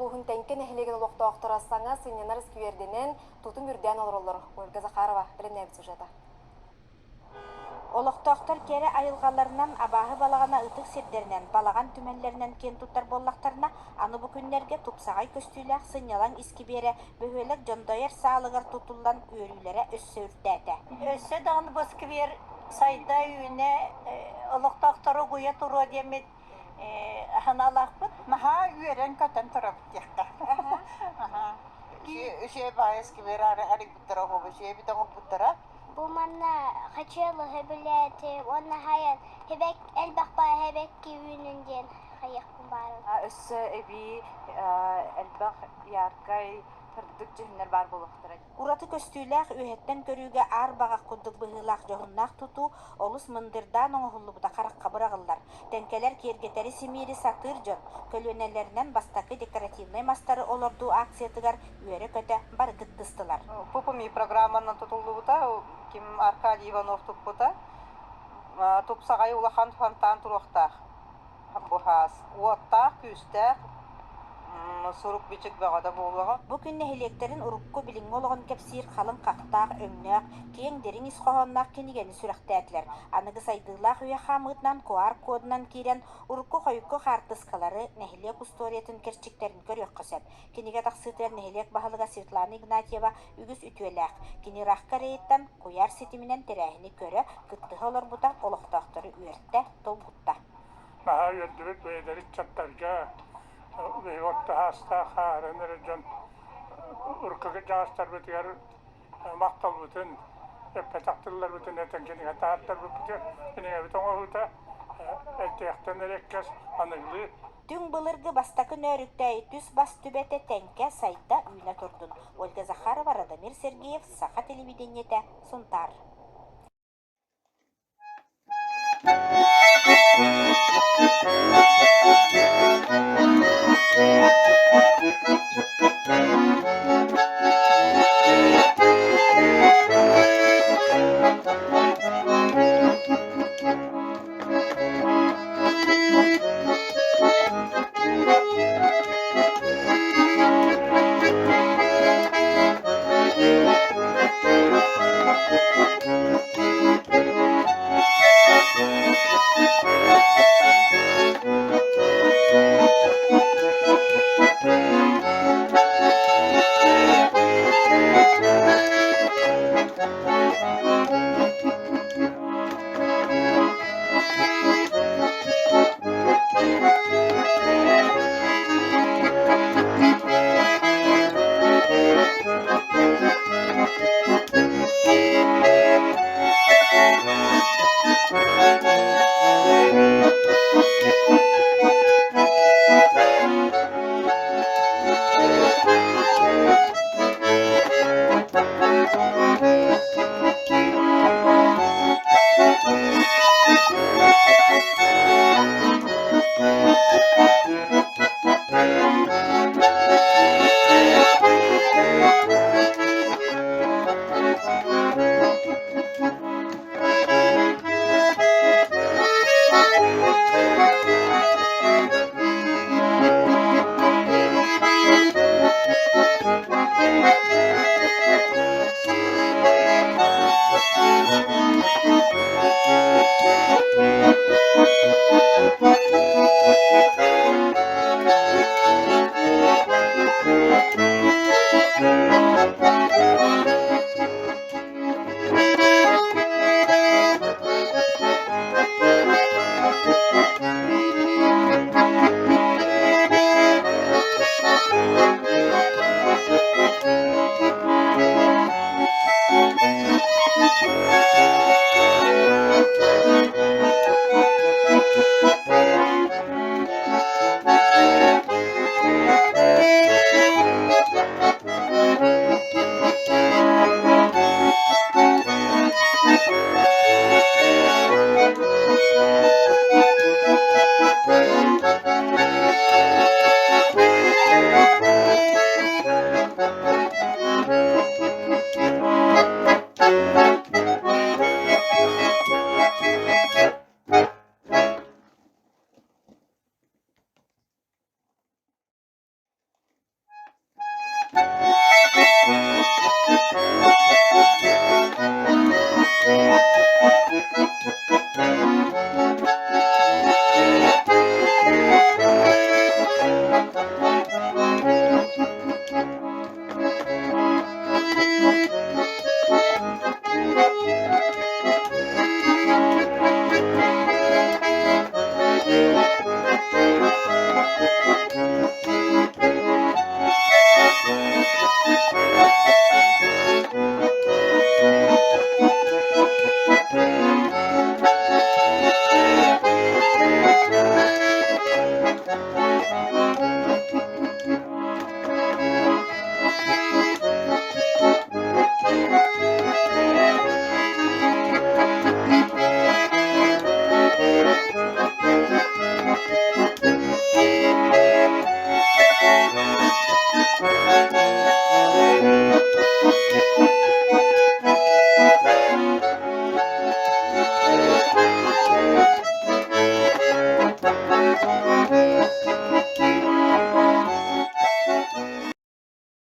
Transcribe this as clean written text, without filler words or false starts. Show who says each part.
Speaker 1: улууһун Тэҥкэ нэһилиэгин олохтоохторо саҥа сынньанар сквердэнэн, тутум үрдээн олороллор. Ольга Захарова бэлэмнээбит сюжета.
Speaker 2: Олохтоохтор кэрэ айылҕаларынан, абааһы балаҕана ытык сирдэринэн, балаҕан түмэллэринэн киэн туттар буоллахтарына, аны бу күннэргэ тупсаҕай көстүүлээх сынньалаҥ искибиэрэ бөһүөлэк дьондойор саалыгар тутуллан үөрүүлэрэ өссө үрдээтэ.
Speaker 3: Өссө даҕаны бу сквер сайда-үүнэ олохтоохтору угуйа туруо диэммит санаалаахпыт.
Speaker 4: Наһаа үөрэн-көтөн турабыт диэххэ. Үчүгэй баайы сквер арыйбыттара, үчүгэй эбит оҥорбуттара.
Speaker 5: Бу манна хачыалы сөбүлээтим уонна хайан хебек элбэх баай хебекки үүнүн диэн хайыахпын баарым.
Speaker 6: Өссө эбии элбэх яркай сырдык дьүһүннэр баар буолуохтара.
Speaker 2: Ураты көстүүлээх үөһэттэн көрүүгэ аар баҕах курдук быһыылаах дьоһуннаах тутуу олус мындырдаан оҥоһуллубута харахха быраҕыллар. Тэҥкэлэр киэргэтэри симиири сатыыр дьон көлүөнэлэринэн бастакы декоративнай мастары олордуу акциятыгар үөрэ-көтө бары кыттыстылар.
Speaker 4: ППМИ программанан тутуллубута, ким Аркадий Иванов туппута. Тупсаҕай улахан фонтан туруохтаах. Быһаас уоттаах, күүстээх сурук-бичик бөҕөтө буолуоҕа.
Speaker 2: Бу күн нэһилиэктэрин урукку билиҥҥи олоҕун кэпсиир халыҥ хахтаах, өҥнөөх, киэҥ дириҥ ис хоһоонноох кинигэни сүрэхтээтилэр. Аныгы сайдыылаах үйэ хаамыытынан QR-кодунан киирэн урукку-хойукку хаартыскалары, нэһилиэк устуоруйатын кэрчиктэрин көрүөххэ сөп. Кинигэ тахсыытыгар нэһилиэк баһылыга Светлана Игнатьева үгүс үтүөлээх. Кини ыраах Кореяттан куйаар ситиминэн тэрээһини көрө, кыттыһа олорбута олохтоохтору үөртэ, долгутта.
Speaker 7: Наһаа үөрдүбүт бэйэлэр ыччаттарга биһиги орто саастаах хаарыан эрэ дьон урукку кырдьаҕастарбытыгар махталбытын эппэтэх тылларбытын этэн кинигэ таһааттарбыппытыгар кинигэбит оҥоһуута этиэхтэн эрэккэс аныгылыы
Speaker 2: Түҥ былыргы бастакы нөөрүктээйи түс-бас түбэтэ Тэҥкэ сайда үүнэ турдун. Ольга Захарова, Радомир Сергеев, Саха телевидениетэ, Сунтаар.
Speaker 8: Thank you.